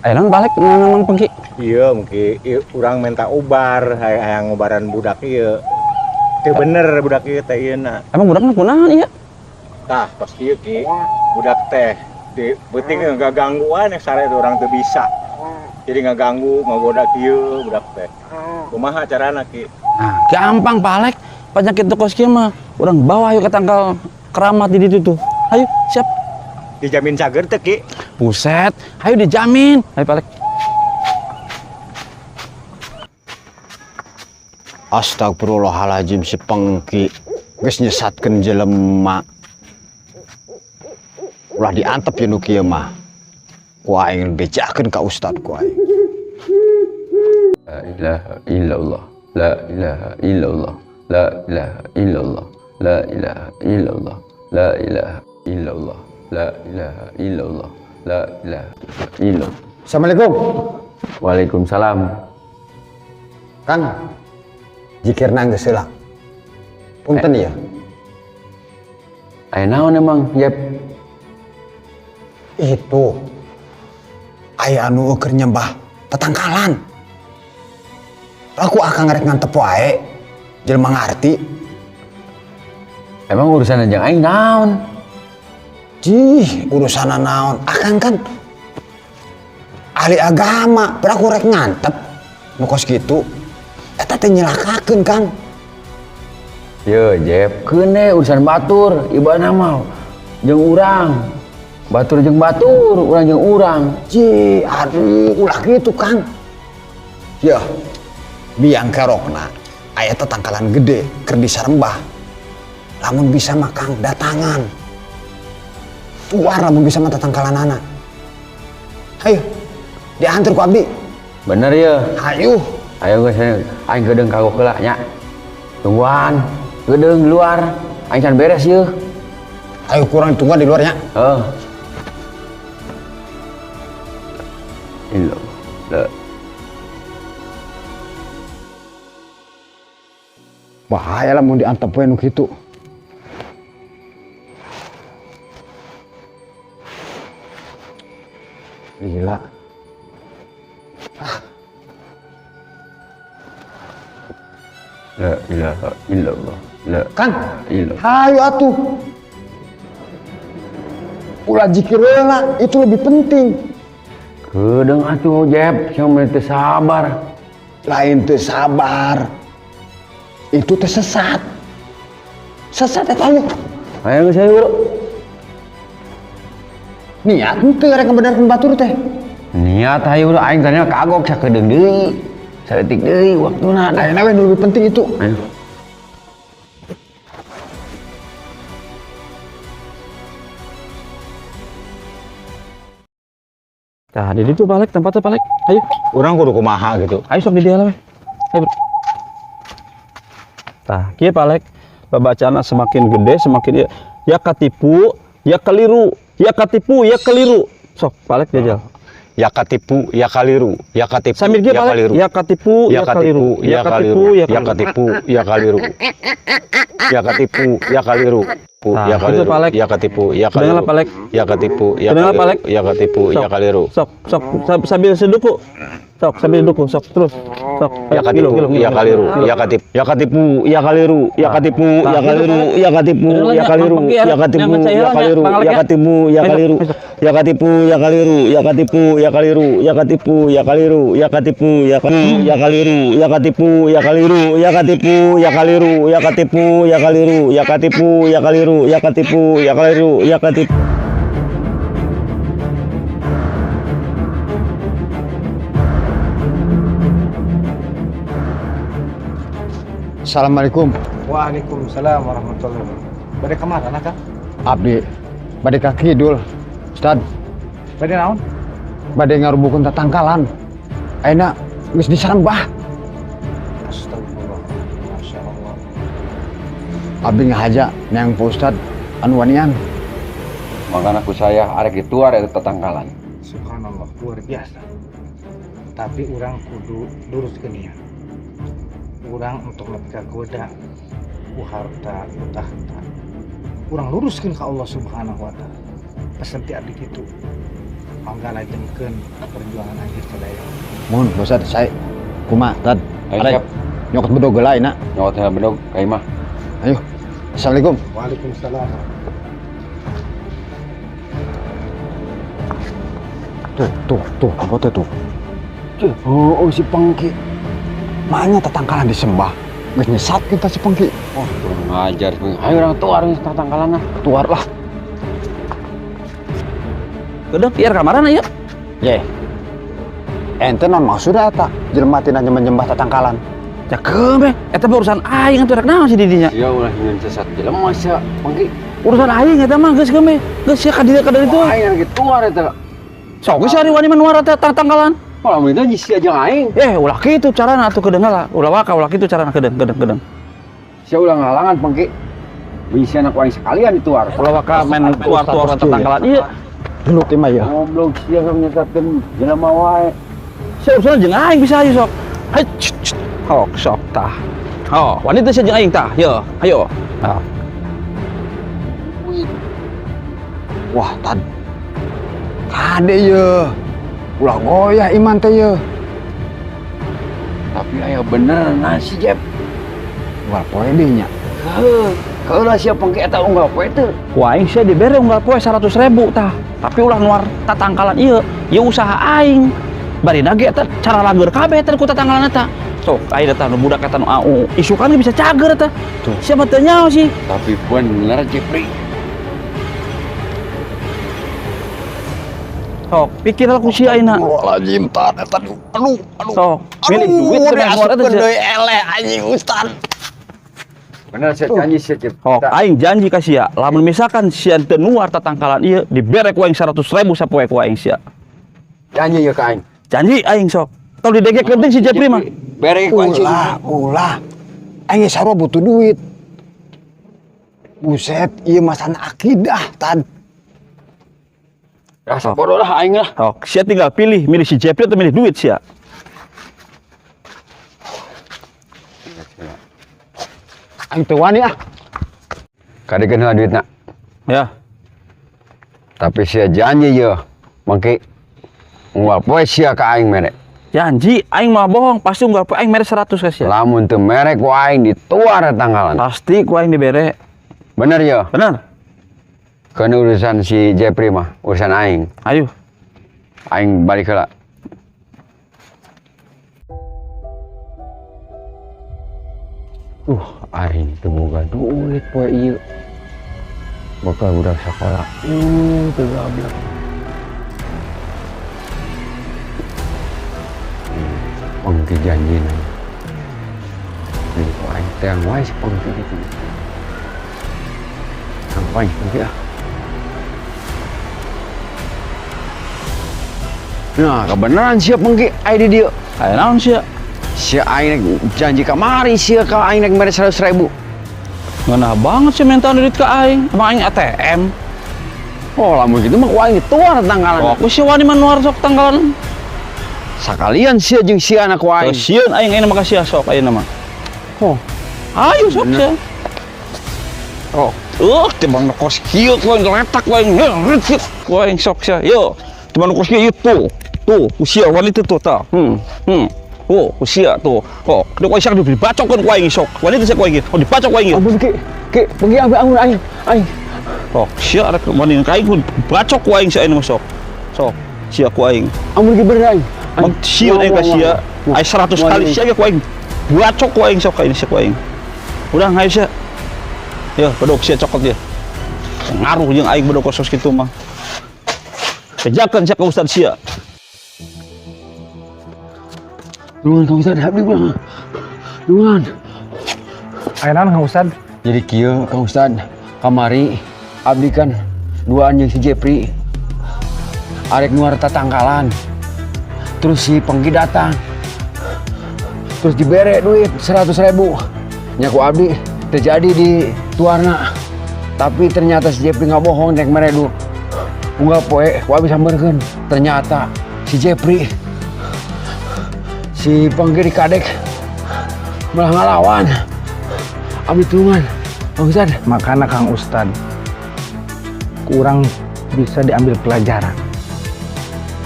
Ayo nang balik nang Pengki. Iya, mungkin urang minta ubar, hayang ngubaran budak ieu. Teu bener budak ieu teh ieu na. Emang budakna kunaon ieu? Tah, pas kieu Ki, budak teh di beuting ngagangguan yang sare urang teu bisa. Jadi ngaganggu, ngagoda kieu budak teh. Kumaha carana Ki? Nah, gampang balik. Penyakit kos kieu mah urang bawa ayo ke tangkal keramat di ditu tuh. Ayo, siap. Dijamin cager teh Ki? Buset, ayo dijamin. Ayo balik. Astagfirullahaladzim si Pengki geus nyesatkeun jelema. Ulah diantep ye nu kieu mah. Ku aing bejakeun ka ustad ku aing. La ilaha illallah. La ilaha illallah. La ilaha illallah. La ilaha illallah. La ilaha illallah. La ilaha illallah. La ilaha illallah. Assalamualaikum. Waalaikumsalam. Kang, jikirna geus heula. Punten ya. Aya naon emang, Yep? Itu aya anu keur nyembah tetangkalan. Aku akan ngarek ngantep wae. Jelema ngarti. Emang urusan jeung aing naon? Jih, urusan naon? Akang kan ahli agama, beraku rek ngantep. Nu kos kitu. Eta teh nyelakakeun, Kang. Ye, Jep, keun urusan batur, ibana mah jeung urang. Batur jeung batur, urang jeung urang. Jih, aduh, ulah kitu, Kang. Yeuh, biang kerokna aya tetangkalan gede keur disarembah. Lamun bisa mah Kang datangan. Tuar lamun bisa mah tetangkalanana. Hayu, diantar ku abdi. Bener ya? Hayu. Ayo geus aing geudeung kagok heula nya. Tungguan, geudeung di luar. Aing can beres yeuh. Ayo kurang tungguan di luarnya. Heeh. Illallah. Bahaya lah mun diantep we nu kitu. Gila. Ah. La ilaha illallah. La Kang, illallah. Hayu atuh. Ulah jikir heula, itu lebih penting. Kedeung atuh Jep, sia mah teu sabar. Lain teu sabar. Itu teh sesat. Sesat eta ayo. Ayo geus ayo, Bro. Niat henteu rek ngabenerkeun batur teh. Niat ayo bro, aing tanya kagok sakedeung deui. Saeutik deui waktuna. Ayeuna we nu lebih penting itu. Ayo. Tah, di ditu balik tempatnya balik. Ayo. Urang kudu kumaha gitu. Ayo sok di dieu lah we. Ayo. Bro. Tah, kieu balik. Babacaanna semakin gede semakin ya katipu, ya keliru, ya katipu, ya keliru. Sok balik jajal. Ya katipu, ya kaliru, ya katipu, Sambil kieu ya balik. kaliru. Ya katipu, Ya ya kaliru, katipu, ya ya katipu, kaliru, ya ya kaliru. katipu, ya kaliru. Ya katipu, ya kaliru. Nah, Ya itu kaliru, Palek. ya katipu, ya Kedengaran kaliru. Palek. Ya katipu, ya Kedengaran kaliru, Palek. ya katipu, ya Sok. kaliru. Sok, sok, sambil seduku. Sok, sambil duku, sok terus. Sok. Ya Ayo, katipu, gilo, gilo, ya gilo, kaliru, gilo. ya katipu, ya katipu, ya kaliru, ya katipu, Nah, ya gitu, kaliru, Palek. ya katipu, Kedengaran ya ya, kaliru, Mang Pengki, ya ya. katipu, Yang ngecai ya heula, ya, kaliru, Mang Alek, ya ya. katipu, ya Ayo, kaliru, ayo. ya katipu, ya kaliru, ya katipu, ya kaliru, ya katipu, ya kaliru, ya katipu, ya kaliru, ya kaliru, ya katipu, ya kaliru, ya katipu, ya kaliru, ya katipu, ya kaliru, ya katipu, ya kaliru, ya katipu, ya kaliru, ya katipu. Assalamualaikum. Waalaikumsalam warahmatullahi wabarakatuh. Bade kamana Kang? Abdi bade ka kidul. Ustad, Bade naon? Bade ngarubukeun tatangkalan. Ayeuna geus disarembah. Astagfirullah. Masya Allah. Abdi ngahaja neang Pak Ustad anu wanian. Makana ku saya arek dituar eta tetangkalan. Subhanallah, luar biasa. Tapi urang kudu luruskeun niat. Urang untuk nepi kagoda ku harta, ku tahta. Urang luruskeun ka Allah Subhanahu wa taala. Pesen ti abdi kitu. Mangga lajengkeun perjuangan anjeun sadaya. Mohon Ustad, saya kumaha tad? Ayo, Arek siap. Nyokot bedog heula na. Nyokot heula bedog ka imah. Ayo. Assalamualaikum. Waalaikumsalam. Tuh, tuh, tuh, apa tuh tuh? Oh, oh si Pengki. Makanya tatangkalan disembah. Geus nyesat kita si Pengki. Oh, kurang ngajar si Pengki. Ayo urang tuar geus tatangkalan lah. Tuar lah. Udah, biar kamarana ya. Ye. Ente non maksudnya eta jelema tina nyembah tatangkalan. Ya keun eta mah urusan aing atuh rek naon sih didinya. Sia ulah nyieun sesat jelema sia Pengki. Urusan aing eta mah geus keun geus sia ka dieu ka ditu. Aing lagi tuar eta. Sok geus ari wani mah nuar eta tatangkalan. Malah minta sia jeung aing. Eh, ulah kitu carana atuh kedeung lah. Ulah waka ulah kitu carana kedeung kedeung kedeung. Sia ulah ngahalangan Pengki. Bisa anak aing sekalian dituar. Ulah waka main tuar-tuar tatangkalan. Iya. Gelut imah ya. Goblok sia sok nyesatkeun jelema wae. Sia urusan jeung aing bisa aja sok. Hai. Oh, sok tah. Oh, wanita sia jeung aing tah. Yo, ayo. Ah. Wah, tad. Kade ye. Ulah goyah iman teh ye. Tapi aya bener nasi Jep. Unggal poe deui nya. Heuh, kaeula sia Pengki eta unggal poe teu. Ku aing sia dibere unggal poe 100.000 tah. Tapi ulah nuar tatangkalan ieu, ieu usaha aing. Bari ge eta cara lager kabeh eta ku tatangkalan eta. Sok aya eta nu budak eta nu AU. Isukan ge bisa cager eta. Tuh. Siapa teu nyaho sih. Tapi bener Jepri. Sok, pikir lah ku sia ayeuna. Astagfirullahaladzim, tad eta aduh, aduh, aduh. Sok, milih duit teh nuar eta Asupkeun sia. deui eleh anjing ustad. Bener sia janji sia Jep. Sok, aing janji ka sia, lamun misalkan sia teu nuar tatangkalan ieu, dibere ku aing 100.000 sapoe ku aing sia. Janji ya ka aing. Janji aing sok. Tong didegekeun teh si Jepri mah. Bere ku aing. Ulah, ulah. Aing geus sarua butuh duit. Buset, ieu masalah akidah, tad. Rasa bodoh lah aing lah. Sok, sia tinggal pilih, milih si Jepri atau milih duit sia. Aing teu wani ah. Kadekeun heula duitna. Ya. Tapi sia janji ye, Mangki. Unggal poe sia ka aing mere. Janji aing mah bohong, pasti unggal poe aing mere 100 ka sia. Lamun teu mere ku aing dituar tanggalan. Pasti ku aing dibere. Bener ye? Bener. Keun urusan si Jepri mah, urusan aing. Ayo. Aing balik heula. Aing teu boga duit poe ieu. Bakal budak sekolah. Teu gablek. Pengki janji nanya. Ini kok aing teang wae si Pengki gitu. Sampai Pengki ah. Nah, kebenaran sia Pengki aya di dieu. Aya naon sia? Sia aing rek janji kamari sia ka aing rek mere 100.000. Ngeunah banget sih minta duit ka aing. Emang aing ATM. Oh, lamun kitu mah ku aing dituar tanggalan. Oh, aku sia wani mah nuar sok tanggalan. Sakalian sia jeung sia anak ku aing. Sieun aing ayeuna mah ka sia sok ayeuna mah. Oh. Ayo sok sia. Oh, timbang nu kos kieu ku aing letak ku aing. Ku aing sok sia. Yo, timbang nu kos kieu ieu tuh. Tuh, ku sia wani teu tuh tah. Oh, ku sia tuh. Oh, ku aing sia dibacokkeun ku aing sok. Wani teu sia ku aing. Oh, dibacok ku aing. Ampun Ki. Ki, pergi ambil ampun aing. Aing. Oh, sia arek wani ka aing ku bacok ku aing sia ayeuna mah sok. Sok, sia ku aing. Ampun Ki bener aing. Mang sieun aing ka sia. Aing 100 kali sia ge ku aing. Bacok ku aing sok ka ini sia ku aing. Udah hayu sia. Yo, bedog sia cokot dia. Ngaruh jeung aing bedog kos kitu mah. Kejakeun sia ka ustad sia. Nuhun Kang Ustad, abdi mah. Nuhun. Aya naon Kang Ustad? Jadi kieu Kang Ustad, kamari abdi kan duaan jeung si Jepri. Arek nuar tatangkalan. Terus si Pengki datang. Terus dibere duit 100.000. Nya ku abdi terjadi di tuarna. Tapi ternyata si Jepri nggak bohong rek mere du. Unggal poe ku abdi sambeurkeun. Ternyata si Jepri si Pengki dikadek malah ngalawan. Abdi tulungan Kang Ustad. Makana Kang Ustad kurang bisa diambil pelajaran.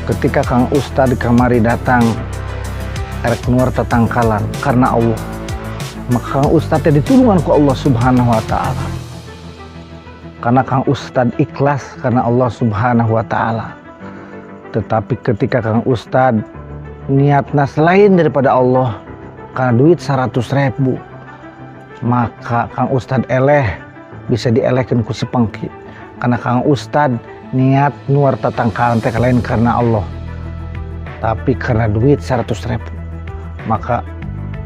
Ketika Kang Ustad kamari datang erek nuar tatangkalan karena Allah, maka Kang Ustad teh ditulungan ku Allah Subhanahu wa Ta'ala, karena Kang Ustad ikhlas karena Allah Subhanahu wa Ta'ala. Tetapi ketika Kang Ustad niatna selain daripada Allah karena duit 100 ribu, maka Kang Ustad eleh, bisa dielehkan ku si Pengki, karena Kang Ustad niat nuar tatangkalan teh lain karena Allah, tapi karena duit 100 ribu. Maka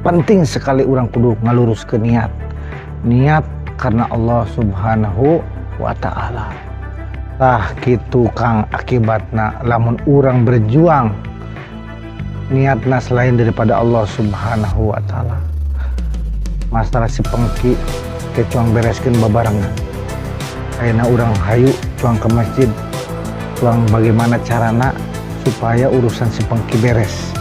penting sekali urang kudu ngaluruskeun niat, niat karena Allah Subhanahu wa Ta'ala. Tah, gitu, Kang, akibatna lamun urang berjuang niatna selain daripada Allah Subhanahu wa Ta'ala. Masalah si Pengki ke cuang bereskeun babarengan. Ayeuna urang hayu cuang ke masjid, cuang bagaimana carana supaya urusan si Pengki beres.